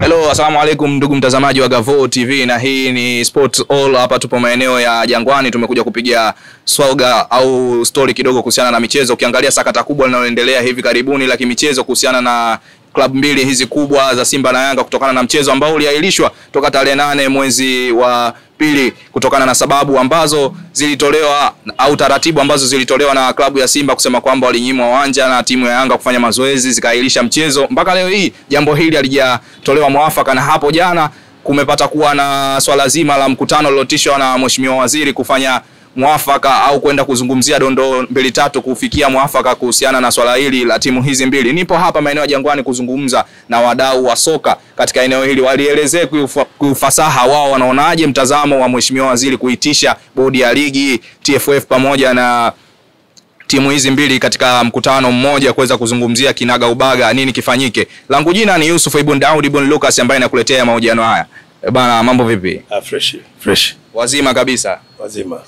Hello, asalamu alaikum ndugu mtazamaji wa Gavoo TV, na hii ni Sports All. Hapa tupo maeneo ya Jangwani, tumekuja kupiga swaga au story kidogo kuhusiana na michezo. Ukiangalia sakata kubwa linaloendelea hivi karibuni la kimichezo kuhusiana na klabu mbili hizi kubwa za Simba na Yanga, kutokana na mchezo ambao uliahirishwa toka tarehe 8 mwezi wa pili kutokana na sababu ambazo zilitolewa au taratibu ambazo zilitolewa na klabu ya Simba kusema kwamba walinyimwa uwanja na timu ya Yanga kufanya mazoezi, zikaahirisha mchezo. Mpaka leo hii jambo hili halijatolewa mwafaka, na hapo jana kumepata kuwa na swala zima la mkutano lilotishwa na Mheshimiwa Waziri kufanya mwafaka au kwenda kuzungumzia dondoo mbili tatu kufikia mwafaka kuhusiana na swala hili la timu hizi mbili. Nipo hapa maeneo ya Jangwani kuzungumza na wadau wa soka katika eneo hili, walielezee kwa ufasaha wao wanaonaje mtazamo wa Mheshimiwa Waziri kuitisha bodi ya ligi TFF pamoja na timu hizi mbili katika mkutano mmoja kuweza kuzungumzia kinaga ubaga nini kifanyike. Langu jina ni Yusuf Ibn Daud Ibn Lucas ambaye nakuletea mahojiano haya. Bana, mambo vipi? Ah, fresh, fresh. Wazima kabisa. Wazima.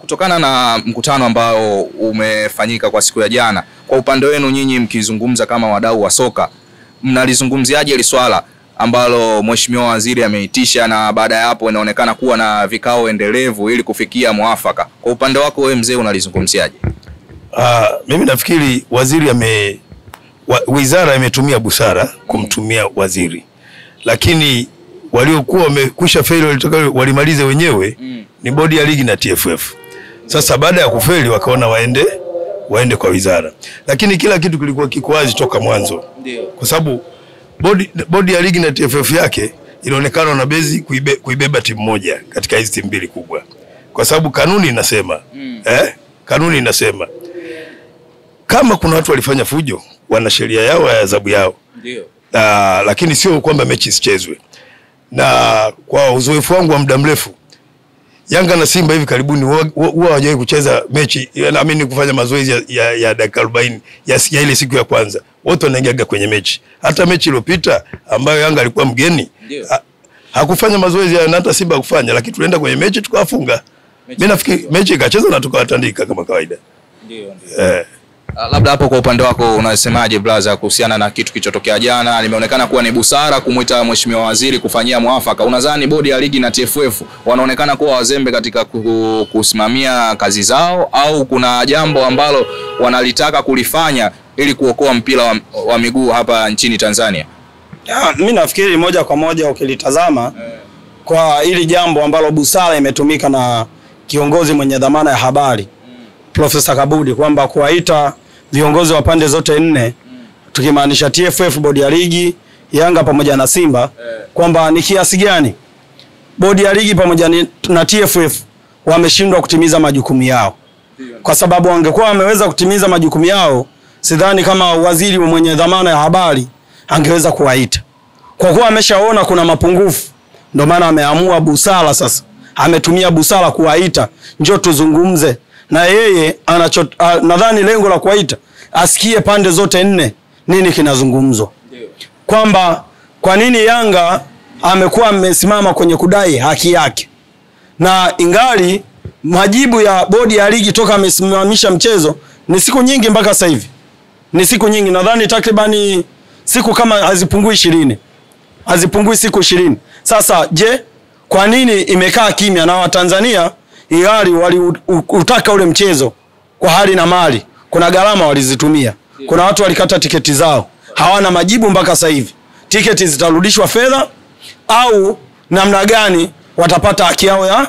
Kutokana na mkutano ambao umefanyika kwa siku ya jana, kwa upande wenu nyinyi mkizungumza kama wadau wa soka, mnalizungumziaje hili swala ambalo Mheshimiwa Waziri ameitisha na baada ya hapo inaonekana kuwa na vikao endelevu ili kufikia mwafaka? Kwa upande wako wewe mzee, unalizungumziaje? Mimi nafikiri waziri wizara imetumia busara kumtumia waziri, lakini waliokuwa wamekwisha feli walitoka walimalize wenyewe ni bodi ya ligi na TFF. Sasa baada ya kufeli wakaona waende kwa wizara, lakini kila kitu kilikuwa kiko wazi toka mwanzo, kwa sababu bodi ya ligi na TFF yake inaonekana na bezi kuibeba timu moja katika hizi timu mbili kubwa, kwa sababu kanuni inasema kanuni inasema kama kuna watu walifanya fujo wana sheria yao ya adhabu yao. Lakini sio kwamba mechi isichezwe. Na kwa uzoefu wangu wa muda mrefu, Yanga na Simba hivi karibuni huwa hawajawahi kucheza mechi, naamini kufanya mazoezi ya dakika 40 ya ile siku ya kwanza. Wote wanaingia kwenye mechi. Hata mechi iliyopita ambayo Yanga alikuwa mgeni hakufanya mazoezi na hata Simba hakufanya, lakini tulienda kwenye mechi tukawafunga. Mimi nafikiri mechi ikachezwa na tukawatandika kama kawaida. Ndio. Labda hapo kwa upande wako unasemaje brother kuhusiana na kitu kilichotokea jana? Limeonekana kuwa ni busara kumuita Mheshimiwa Waziri kufanyia mwafaka. Unadhani bodi ya ligi na TFF wanaonekana kuwa wazembe katika kusimamia kazi zao, au kuna jambo ambalo wanalitaka kulifanya ili kuokoa mpira wa miguu hapa nchini Tanzania? Mimi nafikiri moja kwa moja ukilitazama kwa hili jambo ambalo busara imetumika na kiongozi mwenye dhamana ya habari Profesa Kabudi kwamba kuwaita viongozi wa pande zote nne, tukimaanisha TFF, bodi ya ligi, Yanga pamoja na Simba, kwamba ni kiasi gani bodi ya ligi pamoja na TFF wameshindwa kutimiza majukumu yao. Kwa sababu wangekuwa wameweza kutimiza majukumu yao, sidhani kama waziri mwenye dhamana ya habari angeweza kuwaita. Kwa kuwa ameshaona kuna mapungufu, ndio maana ameamua busara sasa. Ametumia busara kuwaita, njoo tuzungumze. Na yeye nadhani lengo la kuwaita asikie pande zote nne nini kinazungumzwa. Kwamba kwa nini Yanga amekuwa amesimama kwenye kudai haki yake, na ingali majibu ya bodi ya ligi toka amesimamisha mchezo ni siku nyingi mpaka sasa hivi. Ni siku nyingi, nadhani takribani siku kama hazipungui 20. Hazipungui siku 20. Sasa je, kwa nini imekaa kimya na Watanzania ilhali waliutaka ule mchezo kwa hali na mali? Kuna gharama walizitumia. Kuna watu walikata tiketi zao. Hawana majibu mpaka sasa hivi. Tiketi zitarudishwa fedha au namna gani watapata haki yao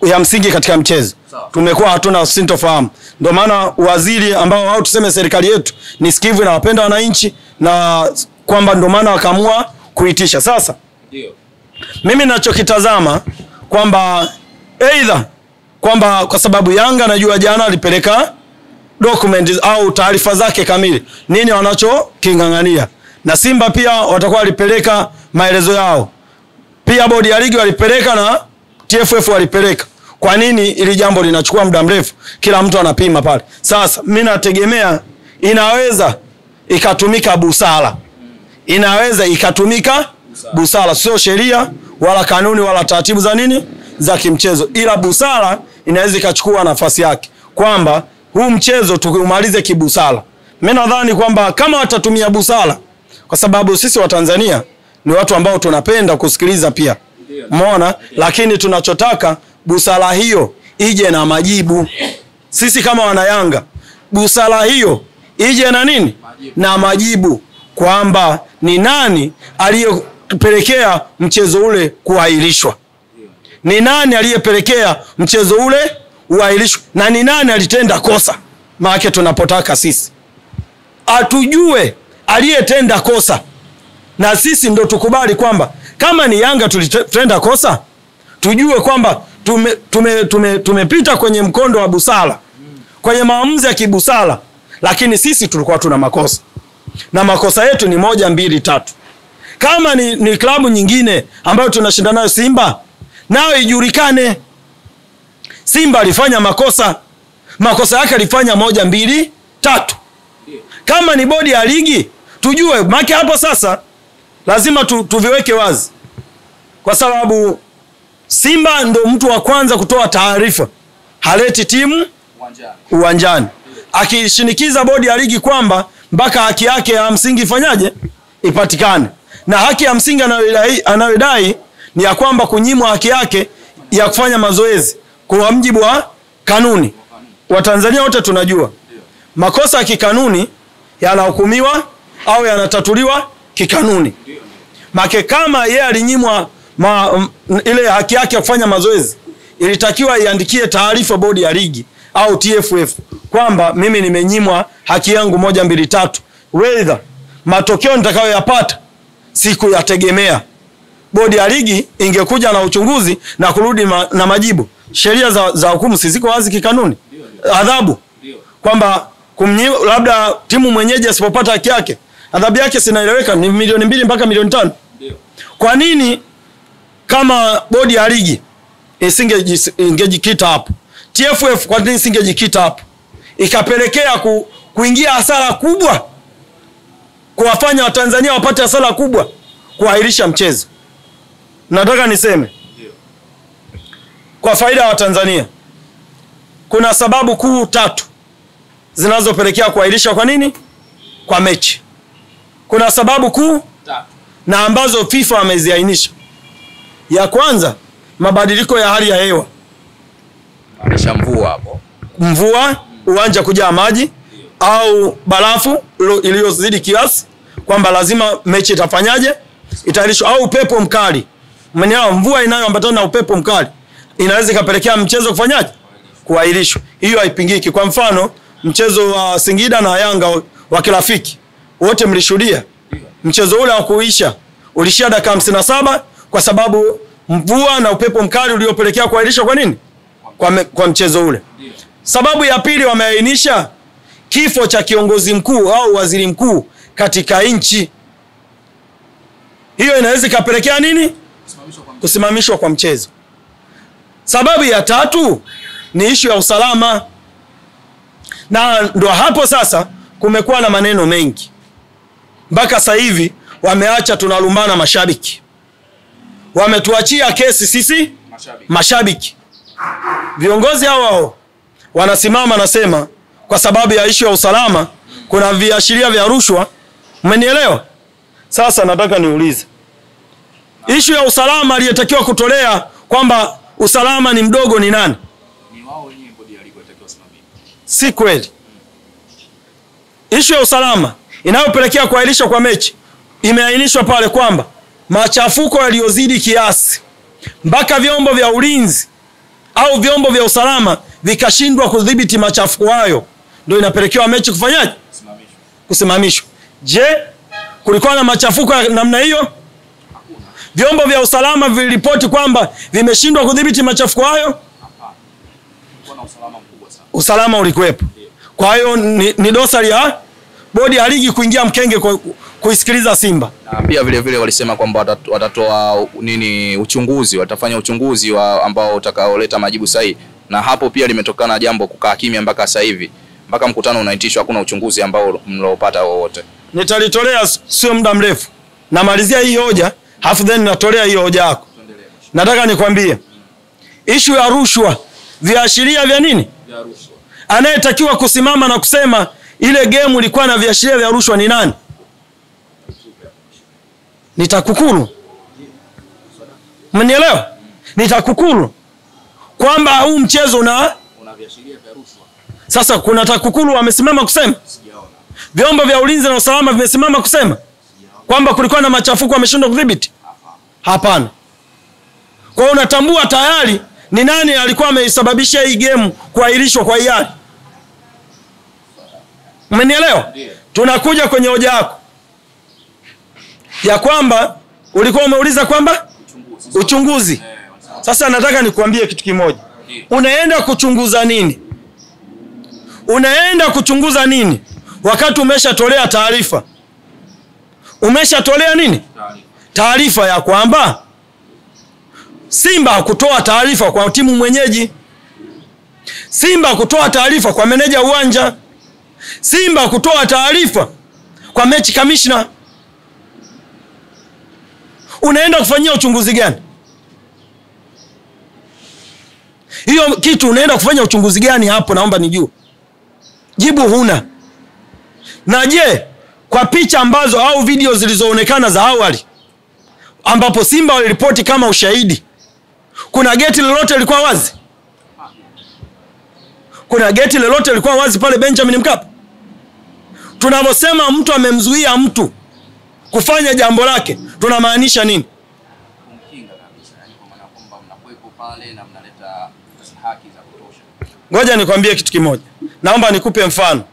ya msingi katika mchezo? Tumekuwa hatuna sintofahamu. Ndio maana waziri ambao au tuseme serikali yetu ni sikivu na wapenda wananchi, na kwamba ndio maana wakaamua kuitisha. Sasa mimi ninachokitazama kwamba either kwamba kwa sababu Yanga najua jana alipeleka documents au taarifa zake kamili nini wanachokingangania, na Simba pia watakuwa walipeleka maelezo yao, pia bodi ya ligi walipeleka na TFF walipeleka. Kwa nini ili jambo linachukua muda mrefu? Kila mtu anapima pale. Sasa mimi nategemea inaweza ikatumika busara. Inaweza ikatumika busara, sio sheria wala kanuni wala taratibu za nini za kimchezo, ila busara inaweza ikachukua nafasi yake kwamba huu mchezo tukiumalize kibusara. Mimi nadhani kwamba kama watatumia busara, kwa sababu sisi wa Tanzania ni watu ambao tunapenda kusikiliza pia. Umeona? Lakini tunachotaka busara hiyo ije na majibu. Sisi kama wana Yanga, busara hiyo ije na nini? Na majibu kwamba ni nani aliyepelekea mchezo ule kuahirishwa. Ni nani aliyepelekea mchezo ule uahirishwe na ni nani alitenda kosa? Maana tunapotaka sisi atujue aliyetenda kosa, na sisi ndo tukubali kwamba kama ni Yanga tulitenda kosa, tujue kwamba tumepita kwenye mkondo wa busara, kwenye maamuzi ya kibusara, lakini sisi tulikuwa tuna makosa na makosa yetu ni 1, 2, 3. Kama ni klabu nyingine ambayo tunashinda nayo Simba, nayo ijulikane Simba alifanya makosa, makosa yake alifanya 1, 2, 3. Kama ni bodi ya ligi tujue, maana hapo sasa lazima tuviweke wazi, kwa sababu Simba ndo mtu wa kwanza kutoa taarifa haleti timu uwanjani, akishinikiza bodi ya ligi kwamba mpaka haki yake ya msingi ifanyaje, ipatikane. Na haki ya msingi anayodai ni ya kwamba kunyimwa haki yake ya kufanya mazoezi kwa mujibu wa kanuni. Watanzania wote tunajua makosa ya kikanuni yanahukumiwa au yanatatuliwa kikanuni. Make kama yeye alinyimwa ile haki yake ya kufanya mazoezi, ilitakiwa iandikie taarifa bodi ya ligi au TFF kwamba mimi nimenyimwa haki yangu 1, 2, 3. Whether matokeo nitakayoyapata sikuyategemea. Bodi ya ligi ingekuja na uchunguzi na kurudi na majibu. Sheria za hukumu si ziko wazi kikanuni? Adhabu kwamba labda timu mwenyeji asipopata haki yake, adhabu yake sinaeleweka ni milioni 2 mpaka milioni 5. Kwa nini kama bodi ya ligi isingejikita hapo? TFF kwa nini isingejikita hapo? Ikapelekea kuingia hasara kubwa, kuwafanya Watanzania wapate hasara kubwa, kuahirisha mchezo. Nataka niseme kwa faida ya Watanzania, kuna sababu kuu 3 zinazopelekea kuahirisha kwa nini? Kwa mechi. Kuna sababu kuu 3 na ambazo FIFA ameziainisha. Ya kwanza, mabadiliko ya hali ya hewa. Maanisha mvua hapo. Mvua, uwanja kujaa maji au barafu iliyozidi kiasi, kwamba lazima mechi itafanyaje? Itaahirishwa. Au upepo mkali. Umenielewa? Mvua inayoambatana na upepo mkali inaweza ikapelekea mchezo kufanyaje? Kuahirishwa. Hiyo haipingiki. Kwa mfano, mchezo wa Singida na Yanga wa kirafiki, wote mlishuhudia. Mchezo ule haukuisha. Ulishia dakika 57 kwa sababu mvua na upepo mkali uliopelekea kuahirishwa kwa nini? Kwa mchezo ule. Sababu ya pili wameainisha kifo cha kiongozi mkuu au waziri mkuu katika nchi. Hiyo inaweza ikapelekea nini? Kusimamishwa kwa mchezo. Sababu ya tatu ni ishu ya usalama. Na ndo hapo sasa kumekuwa na maneno mengi. Mpaka sasa hivi wameacha tunalumbana mashabiki. Wametuachia kesi sisi mashabiki. Viongozi hao wanasimama nasema kwa sababu ya ishu ya usalama kuna viashiria vya rushwa. Umenielewa? Sasa nataka niulize, ishu ya usalama aliyetakiwa kutolea kwamba usalama ni mdogo ni nani? Ni wao wenyewe bodi ya ligi walitakiwa wasimamie. Si kweli. Ishu ya usalama inayopelekea kuahirishwa kwa mechi imeainishwa pale kwamba machafuko yaliyozidi kiasi mpaka vyombo vya ulinzi au vyombo vya usalama vikashindwa kudhibiti machafuko hayo, ndio inapelekewa mechi kufanyaje? Kusimamishwa. Je, kulikuwa na machafuko ya namna hiyo? Hakuna. Vyombo vya usalama viliripoti kwamba vimeshindwa kudhibiti machafuko hayo? Hapana. Kulikuwa na usalama mkubwa sana. Usalama ulikuwepo. Kwa hiyo ni dosari ya bodi ya ligi kuingia mkenge kuisikiliza Simba. Na pia vile vile walisema kwamba watatoa nini uchunguzi, watafanya uchunguzi ambao utakaoleta majibu sahihi. Na hapo pia limetokana jambo kukaa kimya mpaka sasa hivi. Mpaka mkutano unaitishwa hakuna uchunguzi ambao mlopata wowote. Nitalitolea sio muda mrefu. Namalizia hii hoja, alafu then natolea hiyo hoja yako. Nataka nikwambie issue ya rushwa, viashiria vya nini? Vya rushwa. Anayetakiwa kusimama na kusema ile game ilikuwa na viashiria vya rushwa ni nani? Ni TAKUKURU. Umenielewa? Ni TAKUKURU. Kwamba huu mchezo una viashiria vya rushwa. Sasa kuna TAKUKURU wamesimama kusema? Sijaona. Vyombo vya ulinzi na usalama vimesimama kusema? Sijaona. Kwamba kulikuwa na machafuko wameshindwa kudhibiti? Hapana. Kwa hiyo unatambua tayari ni nani alikuwa ameisababisha hii game kuahirishwa kwa hiari. Umenielewa? Tunakuja kwenye hoja yako ya kwamba ulikuwa umeuliza kwamba uchunguzi. Sasa nataka nikuambie kitu kimoja. Unaenda kuchunguza nini? Unaenda kuchunguza nini wakati umeshatolea taarifa? Umeshatolea nini? Taarifa ya kwamba Simba hakutoa taarifa kwa timu mwenyeji, Simba hakutoa taarifa kwa meneja uwanja, Simba hakutoa taarifa kwa mechi kamishna. Unaenda kufanyia uchunguzi gani? Hiyo kitu unaenda kufanya uchunguzi gani hapo? Naomba nijue. Jibu huna. Na je, kwa picha ambazo au video zilizoonekana za awali ambapo Simba waliripoti kama ushahidi, kuna geti lolote lilikuwa wazi? Kuna geti lolote lilikuwa wazi pale Benjamin Mkapa? Tunaposema mtu amemzuia mtu kufanya jambo lake, tunamaanisha nini? Kumkinga kabisa, yani kwa maana kwamba mnakuwepo pale na mnaleta haki za kutosha. Ngoja nikwambie kitu kimoja. Naomba nikupe mfano.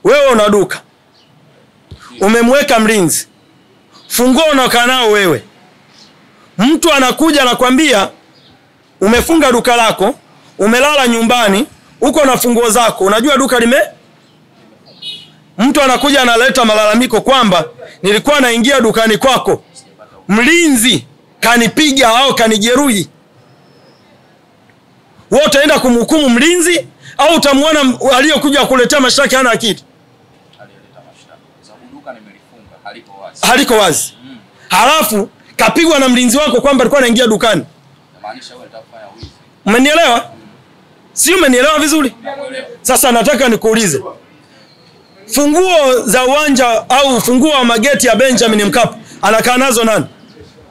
Wewe una duka. Umemweka mlinzi. Funguo unakaa nao wewe. Mtu anakuja anakuambia umefunga duka lako, umelala nyumbani, uko na funguo zako, unajua duka lime? Mtu anakuja analeta malalamiko kwamba nilikuwa naingia dukani kwako, mlinzi kanipiga au kanijeruhi. Wewe utaenda kumhukumu mlinzi au utamuona aliyokuja kuletea mashtaka hana akili? Aliyeleta mashtaka. Kwa sababu duka nimelifunga, haliko wazi. Haliko wazi. Halafu kapigwa na mlinzi wako kwamba alikuwa anaingia dukani. Inamaanisha wewe utakufanya wizi. Umenielewa? Si umenielewa vizuri? Sasa nataka nikuulize. Funguo za uwanja au funguo wa mageti ya Benjamin Mkapa anakaa nazo nani?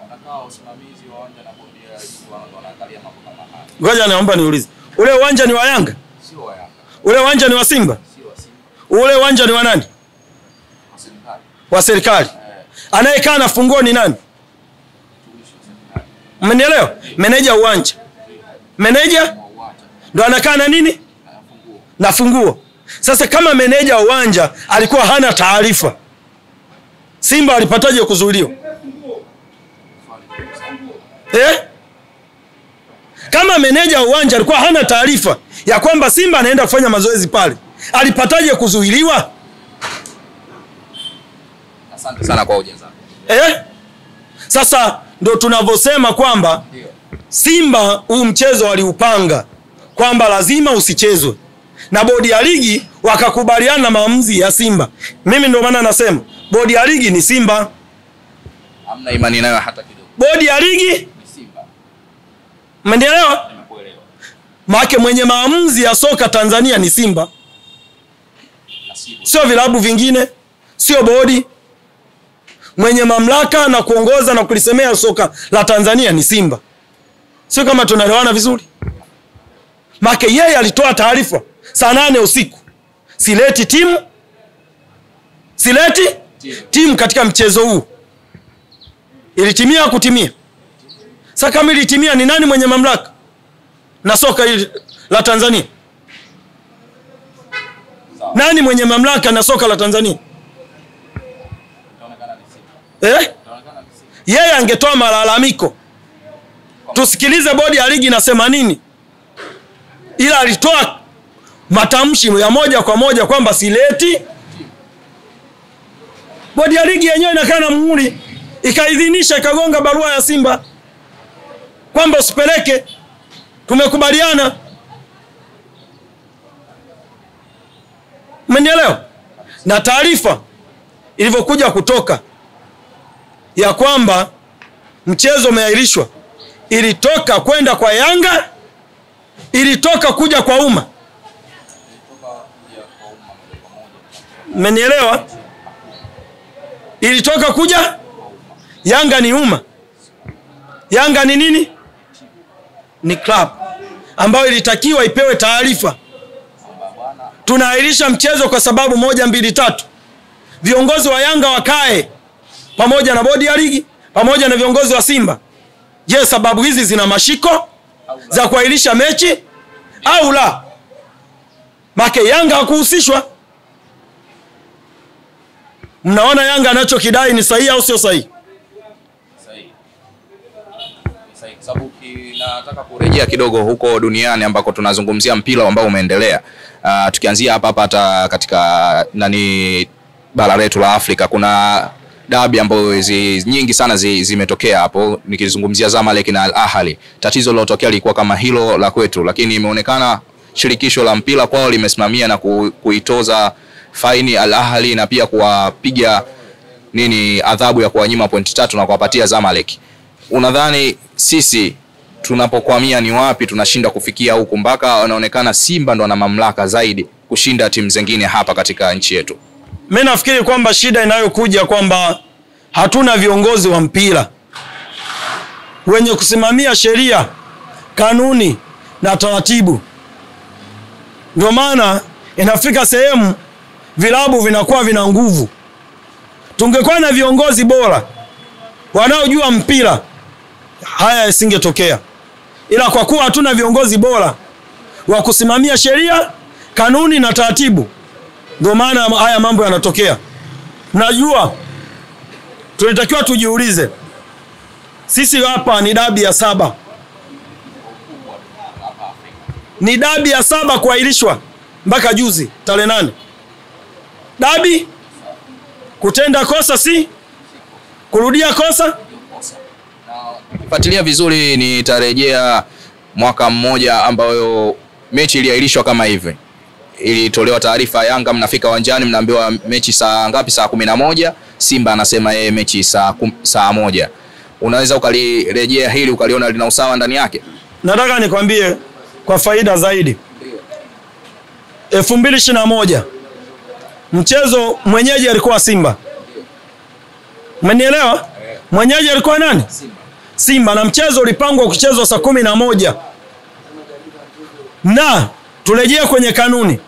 Wanakaa usimamizi wa uwanja na bodi ya ligi wanaangalia mambo kama haya. Ngoja naomba niulize. Ule uwanja ni wa Yanga? Sio wa Yanga. Ule uwanja ni wa Simba? Sio wa Simba. Ule uwanja ni wa nani? Wa serikali. Wa serikali. Anayekaa na funguo ni nani? Umenielewa? Meneja uwanja. Meneja ndo anakaa na nini? Na funguo. Sasa kama meneja uwanja alikuwa hana taarifa, Simba alipataje kuzuiliwa? Kama meneja uwanja alikuwa hana taarifa ya kwamba Simba anaenda kufanya mazoezi pale, alipataje kuzuiliwa? Asante sana kwa hoja zako. Sasa ndo tunavyosema kwamba Simba huu mchezo waliupanga kwamba lazima usichezwe, na bodi ya ligi wakakubaliana na maamuzi ya Simba. Mimi ndio maana nasema bodi ya ligi ni Simba. Hamna imani nayo hata kidogo. Bodi ya ligi ni Simba. Umenielewa? Nimekuelewa. Maana mwenye maamuzi ya soka Tanzania ni Simba. Sio vilabu vingine, sio bodi. Mwenye mamlaka na kuongoza na kulisemea soka la Tanzania ni Simba. Sio kama tunaelewana vizuri? Maana yeye alitoa taarifa saa 8 usiku. Sileti timu. Sileti timu katika mchezo huu. Ilitimia kutimia? Sasa kama ilitimia, ni nani mwenye mamlaka na soka la Tanzania? Nani mwenye mamlaka na soka la Tanzania? Yeye angetoa malalamiko, tusikilize bodi ya ligi inasema nini. Ila alitoa matamshi ya moja kwa moja kwamba sileti. Bodi ya ligi yenyewe inakaa na muhuri, ikaidhinisha, ikagonga barua ya Simba kwamba usipeleke, tumekubaliana. Umenielewa? Na taarifa ilivyokuja kutoka ya kwamba mchezo umeahirishwa, ilitoka kwenda kwa Yanga, ilitoka kuja kwa umma. Umenielewa? Ilitoka kuja Yanga ni umma. Yanga ni nini? Ni club ambayo ilitakiwa ipewe taarifa. Tunaahirisha mchezo kwa sababu 1, 2, 3. Viongozi wa Yanga wakae pamoja na bodi ya ligi, pamoja na viongozi wa Simba. Je, sababu hizi zina mashiko za kuahirisha mechi au la? Make Yanga hakuhusishwa. Mnaona Yanga anachokidai ni sahihi au sio sahihi? Sahihi. Sahihi. Sababu nataka kurejea kidogo huko duniani ambako tunazungumzia mpira ambao umeendelea. Tukianzia hapa hapa hata katika nani bara letu la Afrika kuna dabi ambayo nyingi sana zimetokea hapo, nikizungumzia Zamalek na Al Ahly. Tatizo lilotokea lilikuwa kama hilo la kwetu, lakini imeonekana shirikisho la mpira kwao limesimamia na kuitoza faini Al Ahly na pia kuwapiga nini adhabu ya kuwanyima pointi 3 na kuwapatia Zamalek. Unadhani sisi tunapokwamia ni wapi tunashinda kufikia huku mpaka wanaonekana Simba ndo ana mamlaka zaidi kushinda timu zingine hapa katika nchi yetu? Mimi nafikiri kwamba shida inayokuja kwamba hatuna viongozi wa mpira wenye kusimamia sheria, kanuni na taratibu. Ndio maana inafika sehemu vilabu vinakuwa vina nguvu. Tungekuwa na viongozi bora wanaojua mpira, haya yasingetokea. Ila kwa kuwa hatuna viongozi bora wa kusimamia sheria, kanuni na taratibu, ndio maana haya mambo yanatokea. Najua tulitakiwa tujiulize, sisi hapa ni dabi ya 7. Ni dabi ya 7 kuahirishwa mpaka juzi tarehe 8. Dabi kutenda kosa si kurudia kosa. Fuatilia vizuri, nitarejea mwaka mmoja ambayo mechi iliahirishwa kama hivi. Ilitolewa taarifa Yanga mnafika uwanjani mnaambiwa mechi saa ngapi? Saa 11. Simba anasema yeye mechi saa 1. Unaweza ukalirejea hili ukaliona lina usawa ndani yake? Nataka nikwambie kwa faida zaidi. 2021 mchezo mwenyeji alikuwa Simba. Umenielewa? Mwenyeji alikuwa nani? Simba. Simba, na mchezo ulipangwa kuchezwa saa 11. Na turejee kwenye kanuni.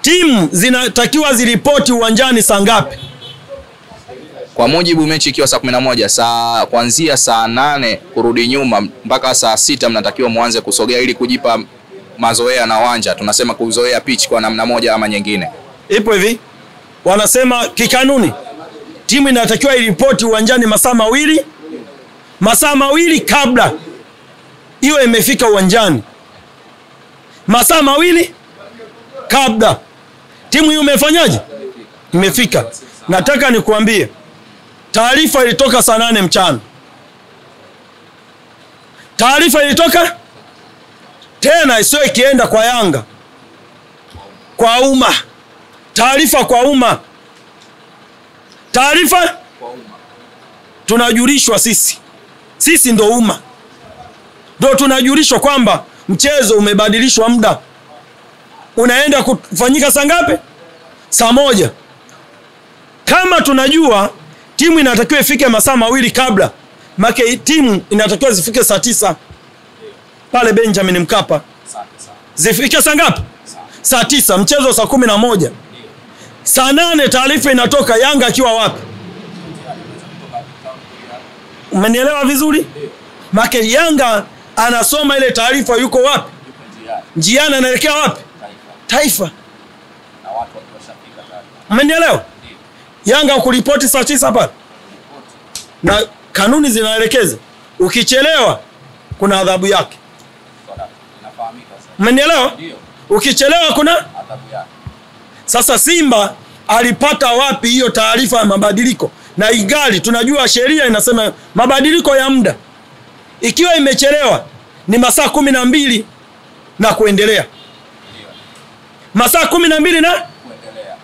Timu zinatakiwa ziripoti uwanjani saa ngapi? Kwa mujibu mechi ikiwa saa 11, saa kuanzia saa 8 kurudi nyuma mpaka saa 6 mnatakiwa muanze kusogea ili kujipa mazoea na uwanja. Tunasema kuzoea pitch kwa namna moja ama nyingine. Ipo hivi. Wanasema kikanuni timu inatakiwa iripoti uwanjani masaa mawili. Masaa mawili kabla iwe imefika uwanjani. Masaa mawili kabla timu hiyo imefanyaje? Imefika. Nataka nikuambie, taarifa ilitoka saa 8 mchana. Taarifa ilitoka tena, sio ikienda kwa Yanga, kwa umma. Taarifa kwa umma. Taarifa kwa umma. Tunajulishwa sisi. Sisi ndo umma. Ndo tunajulishwa kwamba mchezo umebadilishwa muda. Unaenda kufanyika saa ngapi? Saa 1. Kama tunajua timu inatakiwa ifike masaa mawili kabla, make timu inatakiwa zifike saa 9 pale Benjamin Mkapa. Zifike saa ngapi? Saa 9, mchezo saa 11. Saa 8 taarifa inatoka Yanga akiwa wapi? Umenielewa vizuri? Make Yanga anasoma ile taarifa yuko wapi? Njiani anaelekea wapi? Taifa. Na watu washafika tayari. Umenielewa? Yanga kuripoti saa 9 pale. Na kanuni zinaelekeza ukichelewa kuna adhabu yake. Inafahamika sasa. Umenielewa? Ukichelewa kuna adhabu yake. Sasa Simba alipata wapi hiyo taarifa ya mabadiliko? Na ingali tunajua sheria inasema mabadiliko ya muda ikiwa imechelewa ni masaa 12 na kuendelea. Masaa 12 na kuendelea.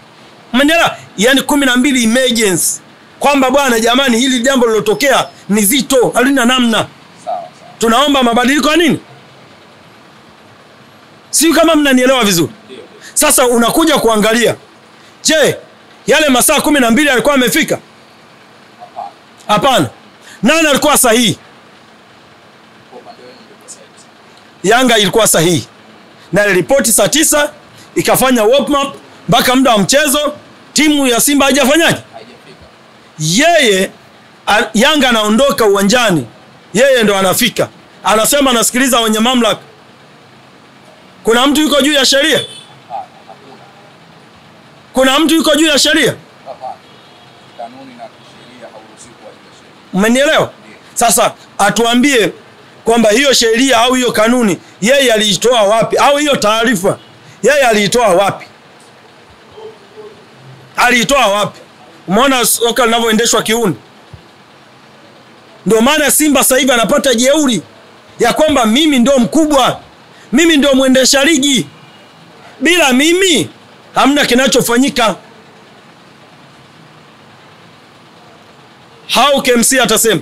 Umenielewa? Yaani 12 emergency. Kwamba bwana jamani, hili jambo lilotokea ni zito, halina namna. Sawa sawa. Tunaomba mabadiliko ya nini? Sio kama mnanielewa vizuri. Sasa unakuja kuangalia, je, yale masaa 12 alikuwa amefika? Hapana. Nani alikuwa sahihi? Yanga ilikuwa sahihi. Na iliripoti saa 9 ikafanya warm up mpaka muda wa mchezo, timu ya Simba haijafanyaje? Haijafika. Yeye Yanga anaondoka uwanjani, yeye ndo anafika. Anasema anasikiliza wenye mamlaka. Kuna mtu yuko juu ya sheria? Kuna mtu yuko juu ya sheria? Kanuni na sheria hauruhusiwi kuwa juu ya sheria. Umenielewa? Sasa atuambie kwamba hiyo sheria au hiyo kanuni yeye aliitoa wapi, au hiyo taarifa yeye aliitoa wapi? Aliitoa wapi? Umeona soka linavyoendeshwa kiuni? Ndio maana Simba sasa hivi anapata jeuri ya kwamba mimi ndio mkubwa, mimi ndio mwendesha ligi, bila mimi hamna kinachofanyika. How KMC atasema?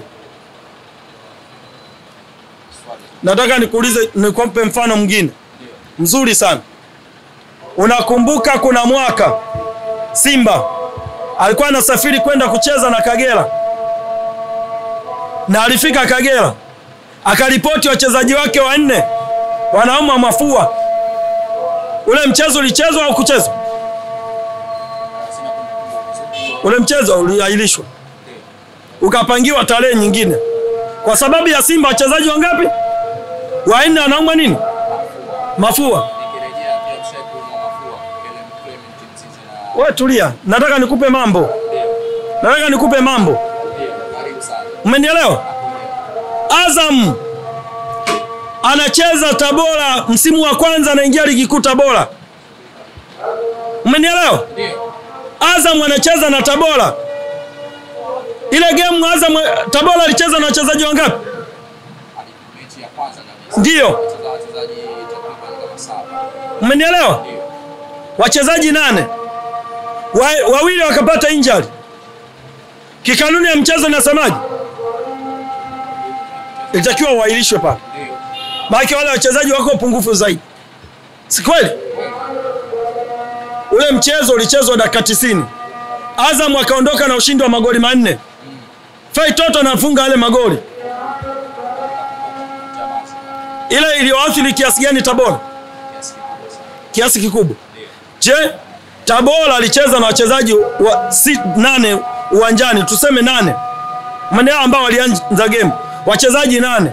Nataka nikuulize, nikupe mfano mwingine mzuri sana. Unakumbuka kuna mwaka Simba alikuwa anasafiri kwenda kucheza na Kagera, na alifika Kagera akaripoti wachezaji wake wanne wanaumwa mafua. Ule mchezo ulichezwa au kuchezwa? Ule mchezo uliahirishwa, ukapangiwa tarehe nyingine kwa sababu ya Simba wachezaji wangapi? Wanne wanaumwa nini? Mafua. Wewe tulia, nataka nikupe mambo. Nataka nikupe mambo. Umenielewa? Azam anacheza Tabora msimu wa kwanza, anaingia ligi kuu Tabora. Umenielewa? Azam anacheza na Tabora. Ile game Azam Tabora alicheza na wachezaji wangapi? Mechi ya kwanza kabisa. Ndio. Umenielewa? Wachezaji 8. Wawili wakapata injury. Kikanuni ya mchezo inasemaje? Ilitakiwa waahirishwe pale. Maana wale wachezaji wako pungufu zaidi. Si kweli? Ule mchezo ulichezwa dakika 90. Azam akaondoka na ushindi wa magoli 4. Fai Toto anafunga yale magoli. Ile iliyoathiri kiasi gani Tabora? Kiasi kikubwa. Je, Tabora alicheza na wachezaji wa 8 uwanjani, tuseme 8. Maana ambao walianza game, wachezaji 8.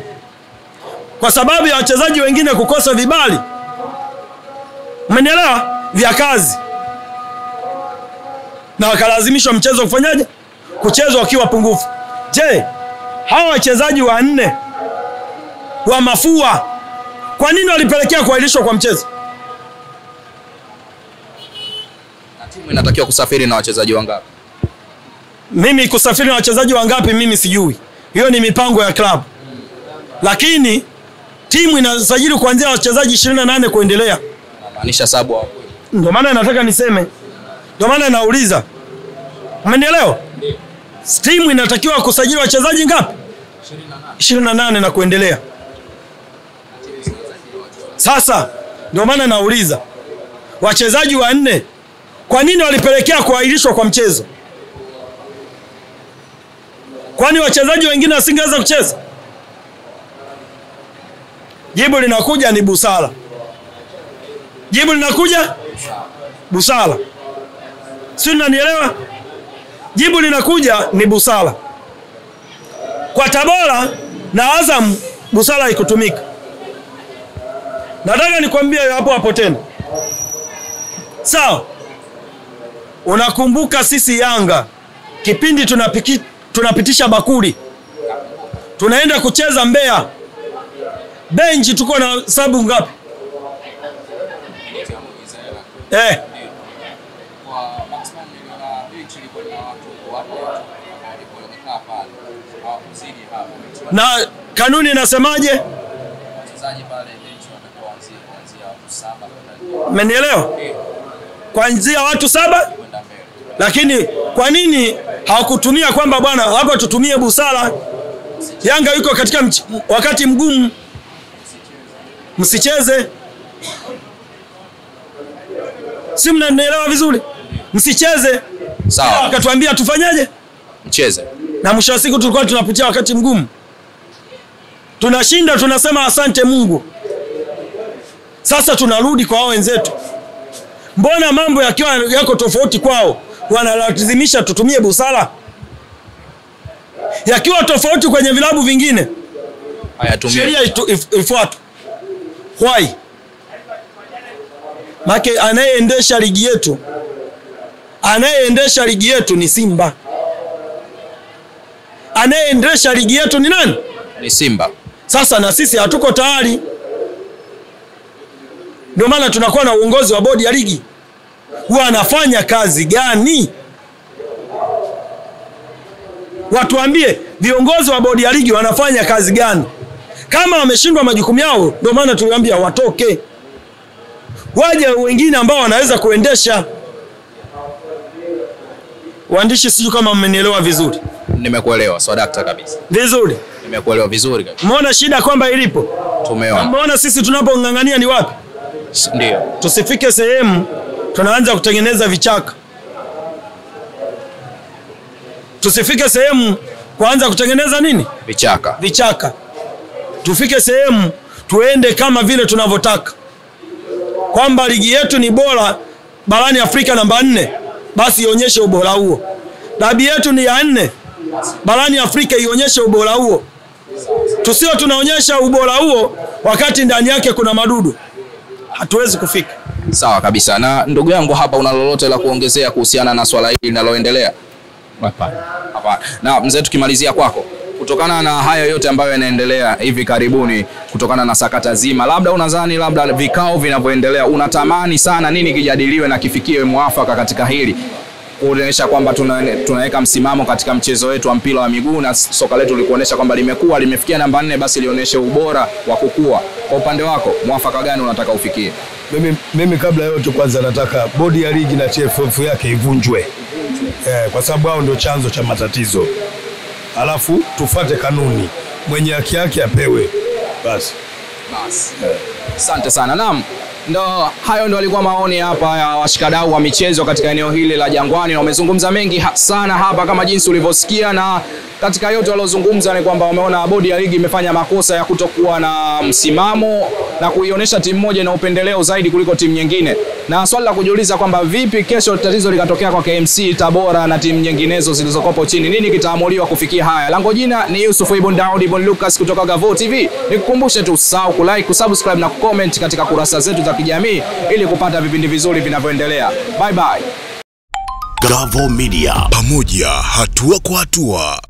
Kwa sababu ya wachezaji wengine kukosa vibali, umenielewa, vya kazi, na wakalazimishwa mchezo kufanyaje? Kuchezwa wakiwa pungufu. Je, hawa wachezaji 4 wa mafua kwa nini walipelekea kuahirishwa kwa mchezo? Na timu inatakiwa kusafiri na wachezaji wangapi? Mimi kusafiri na wachezaji wangapi mimi sijui. Hiyo ni mipango ya club. Lakini timu inasajili kuanzia wachezaji 28 kuendelea. Maanisha sababu hapo. Ndio maana nataka niseme. Ndio maana nauliza. Umenielewa? Ndio. Timu inatakiwa kusajili wachezaji ngapi? 28 na kuendelea. Sasa ndio maana nauliza, wachezaji 4 kwa nini walipelekea kuahirishwa kwa mchezo? Kwani wachezaji wengine wasingeweza kucheza? Jibu linakuja ni busara. Jibu linakuja busara. Si unanielewa? Jibu linakuja ni busara. Kwa Tabora na Azam busara haikutumika. Nataka nikwambie hapo hapo tena. Sawa? Unakumbuka sisi Yanga kipindi tunapitisha bakuli, tunaenda kucheza Mbeya, benchi tuko na sabu ngapi? Na kanuni inasemaje? Umenielewa? Kuanzia watu 7. Lakini kwa nini hawakutumia kwamba bwana hapa tutumie busara? Yanga yuko katika wakati mgumu, msicheze. Si mnanielewa vizuri? Msicheze. Sawa. Akatuambia tufanyaje? Mcheze. Na mwisho wa siku tulikuwa tunapitia wakati mgumu. Tunashinda tunasema asante Mungu. Sasa tunarudi kwa hao wenzetu. Mbona mambo yakiwa yako tofauti kwao wanalazimisha tutumie busara? Yakiwa tofauti kwenye vilabu vingine hayatumii. Sheria ifuatwe. Why? Make anayeendesha ligi yetu, anayeendesha ligi yetu ni Simba. Anayeendesha ligi yetu ni nani? Ni Simba. Sasa na sisi hatuko tayari. Ndio maana tunakuwa na uongozi wa bodi ya ligi. Huwa anafanya kazi gani? Watuambie viongozi wa bodi ya ligi wanafanya kazi gani? Kama wameshindwa majukumu yao, ndio maana tuliwaambia watoke. Waje wengine ambao wanaweza kuendesha. Waandishi, sijui kama mmenielewa vizuri. Nimekuelewa, swadakta kabisa. Vizuri. Nimekuelewa vizuri kabisa. Umeona shida kwamba ilipo? Tumeona. Umeona sisi tunapongangania ni wapi? Ndio. Tusifike sehemu tunaanza kutengeneza vichaka. Tusifike sehemu kuanza kutengeneza nini? Vichaka. Vichaka. Tufike sehemu tuende kama vile tunavyotaka. Kwamba ligi yetu ni bora barani Afrika namba 4, basi ionyeshe ubora huo. Dabi yetu ni ya 4 barani Afrika, ionyeshe ubora huo. Tusio tunaonyesha ubora huo wakati ndani yake kuna madudu. Hatuwezi kufika. Sawa kabisa. Na ndugu yangu hapa, una lolote la kuongezea kuhusiana na swala hili linaloendelea? Hapana. Hapana. Na mzee, tukimalizia kwako, kutokana na haya yote ambayo yanaendelea hivi karibuni, kutokana na sakata zima, labda unadhani labda vikao vinavyoendelea, unatamani sana nini kijadiliwe na kifikiwe mwafaka katika hili, kuonyesha kwamba tunaweka msimamo katika mchezo wetu wa mpira wa miguu na soka letu likuonyesha kwamba limekuwa limefikia namba 4, basi lionyeshe ubora wa kukua? Kwa upande wako mwafaka gani unataka ufikie? Mimi kabla yote kwanza nataka bodi ya ligi na TFF yake ivunjwe. Kwa sababu hao ndio chanzo cha matatizo. Alafu tufate kanuni, mwenye haki yake apewe. Basi. Basi. Asante sana. Naam. Ndo hayo ndo alikuwa maoni hapa ya washikadau wa michezo katika eneo hili la Jangwani. Wamezungumza mengi sana hapa kama jinsi ulivyosikia, na katika yote waliozungumza ni kwamba wameona bodi ya ligi imefanya makosa ya kutokuwa na msimamo na kuionyesha timu moja ina upendeleo zaidi kuliko timu nyingine. Na swali la kujiuliza kwamba vipi kesho tatizo likatokea kwa KMC Tabora na timu nyinginezo zilizokopo chini, nini kitaamuliwa kufikia haya? Lango jina ni Yusuf Ibn Daud Ibn Lucas kutoka Gavoo TV. Nikukumbushe tu usahau kulike, kusubscribe na kucomment katika kurasa zetu za kijamii ili kupata vipindi vizuri vinavyoendelea. Bye bye. Gavoo Media, pamoja hatua kwa hatua.